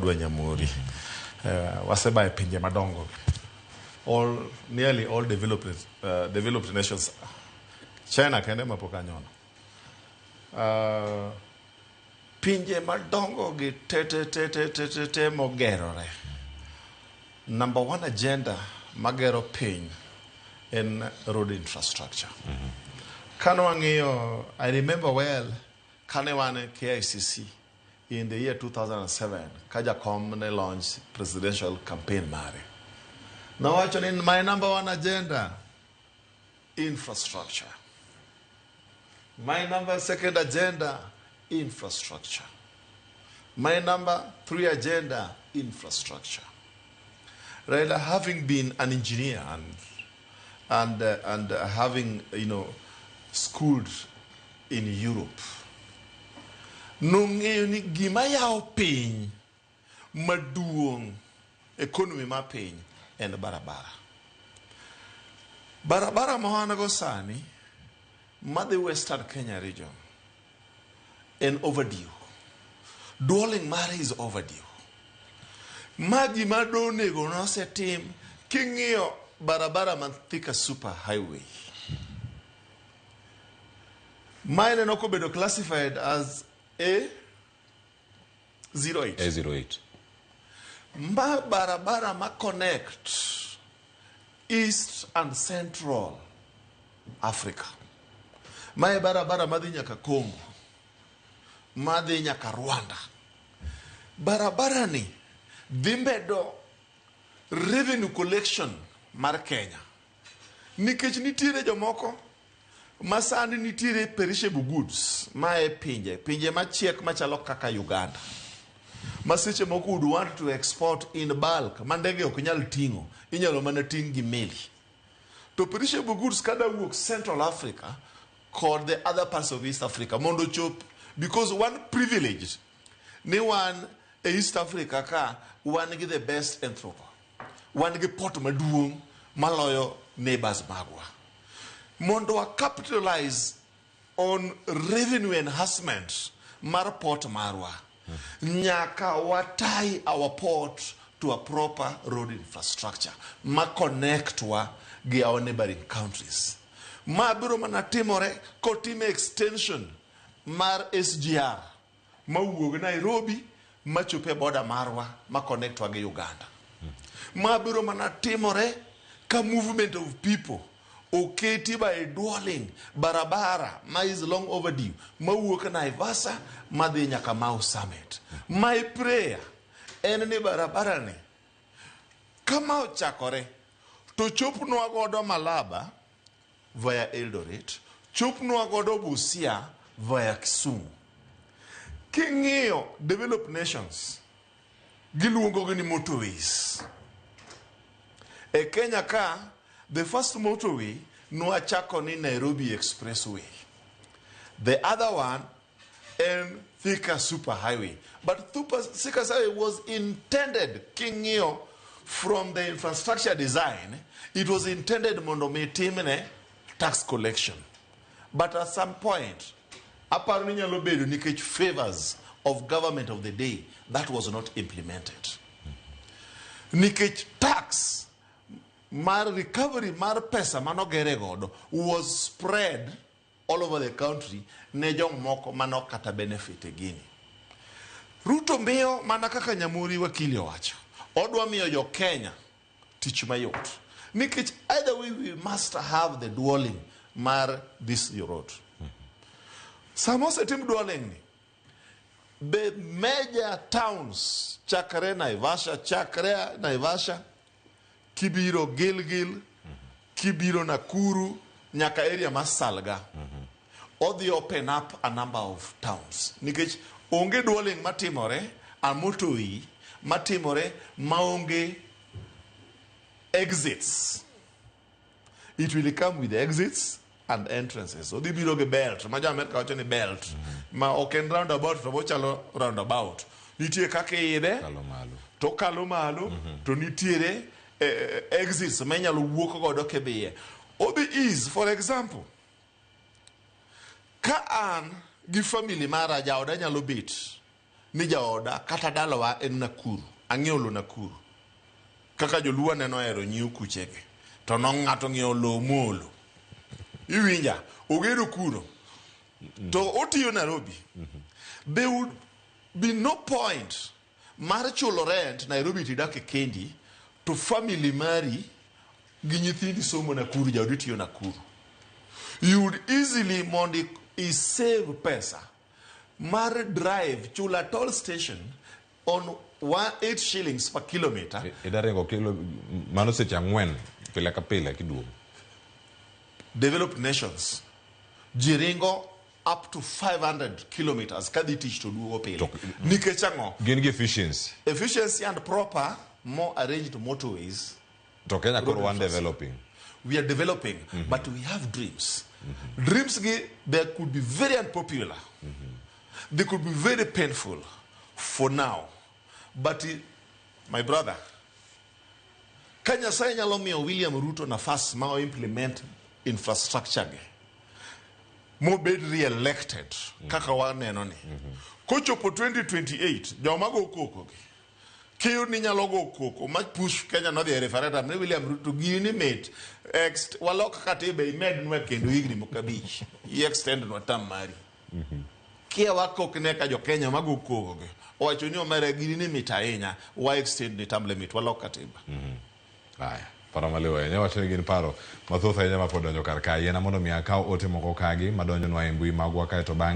Dwa Nyamori. Wasebayo pinje madongo. All, nearly all developed nations. China kende ma pok anyono. Pinje madongo gi te te te te te te te mogerore. Number one agenda magero piny en road infrastructure. Kane wang'iyo, I remember well, kane wan e KICC in the year 2007, ka Jakom ne launch presidential campaign mare. Nowacho ni my number one agenda, infrastructure. My number second agenda, infrastructure. My number three agenda, infrastructure. Raila, having been an engineer and having schooled in Europe, nong'eyo ni gima yawo piny maduong' economy mar piny en barabara. Barabara ma wan go sani madhi Western Kenya region en overdue. Dualling mare is overdue. Ma gima donego nosetim king'iyo barabara man Thika Super Highway. Ma ineno kobedo classified as A 08. A08. Ma barabara ma connect East and Central Africa. Ma e barabara madhi nyaka Congo, madhi nyaka Rwanda. Barabara ni dhi medo revenue collection mar Kenya. Nikech nitiere jomoko ma sani nitiere perishable goods ma e pinje, pinje machiek machalo kaka Uganda. Ma seche moko would want to export in bulk, ma ndege ok nyal ting'o, inyalo mana ting' gi meli. To perishable goods kada wuok Central Africa kod the other parts of East Africa mondo chop, because one privileged ni wan e East Africa ka wan gi the best entrepreneur. Wan gi port maduong' maloyo neighbors magwa. Mondo wa capitalize on revenue enhancement mar port marwa, nyaka wa tie our port to a proper road infrastructure ma connect wa gi our neighboring countries. Ma biro mana timore kotime extension mar SGR mawuog Nairobi machop e border marwa ma connect wa gi Uganda. Ma biro mana timore ka movement of people oketi by dualling barabara ma is long overdue mawuok Naivasha madhi nyaka Mau Summit. My prayer en ni barabara ni kama ochakore to chopnwa godo Malaba via Eldoret, chopnwa godo Busia via Kisumu. King'iyo developed nations, giluongo gi ni motorways. E Kenya ka, the first motorway nwachako ni Nairobi Expressway. The other one en Thika Super Highway. But Thika Super Highway was intended, king'iyo from the infrastructure design, it was intended mondo mi timne tax collection. But at some point, aparo ni nyalo bedo nikech favors of government of the day, that was not implemented. Nikech tax mar recovery mar pesa manogere godo was spread all over the country ne jomoko manok kata benefit e gini. Ruto miyo mana kaka Nyamori wakili owacho. Odwa miyo jo Kenya tich mayot. Nikech either way we must have the dualling mar this road. Sama osetim dualling ni, the major towns chakre Naivasha, chakre Naivasha, kibiro Gilgil, kibiro Nakuru, nyaka area mar Salga. Odhi open up a number of towns. Nikech onge dualling matimore, a motorway matimore maonge exits. It will come with exits and entrances. Odhi biro gi belt, ma jo Amerika wacho ni belt. Ma ok en roundabout to ochalo roundabout. Nitie kaka iidhe, Kalo malo. to kalo malo, to nitiere exits ma inyalo wuok godo kidhiye. Odhi ease, for example, ka an gi family mara jaoda nyalo bet ni jaoda kata dalawa en Nakuru, ang'iewo lo Nakuru. Kaka joluo aneno ohero nyiewo kuchegi. To no ng'ato ng'iewo lowo moolo. Iwinja, ogedo kuro. To otiyo Nairobi. There would be no point mar chulo rent Nairobi to idak e kendi to family mari gi nyithindi somo Nakuru, jaodi tiyo Nakuru. You would easily mondo i save pesa mar drive chula toll station on 8 shillings per kilometer. Idaringo kilo mano seche 4 pile ka pile kiduogo. Developed nations ji ringo up to 500 kilometers kadhi tich to duogo pile. Nikech ang'o? Gin gi efficiency. Efficiency and proper more arranged motorways. To Kenya koro wan developing. We are developing, but we have dreams. Dreams gi, they could be very unpopular. They could be very painful for now. But my brother, ka Nyasaye nyalo miyo William Ruto nafas ma o implement infrastructure gi mobed re-elected kaka waneno ni kochopo 2028 joma go koko gi kiyud ni nyalo go koko ma push Kenya nodhi e referendum ni William Ruto gini mit walok katiba imednwa kendo higni moko 5 i extend nwa term mari. Kia wakok ne ka jo Kenya mago koko gi owacho ni omera gini ni mit ahinya wa extend ni term limit walok katiba. Aya, paro maliw ahinya wacho ni gin paro mathoth ahinya mapod donjo kar ka. Yiena mondo mi akaw ote moko kagi madonjonwa e mbui magwa kaeto bang'e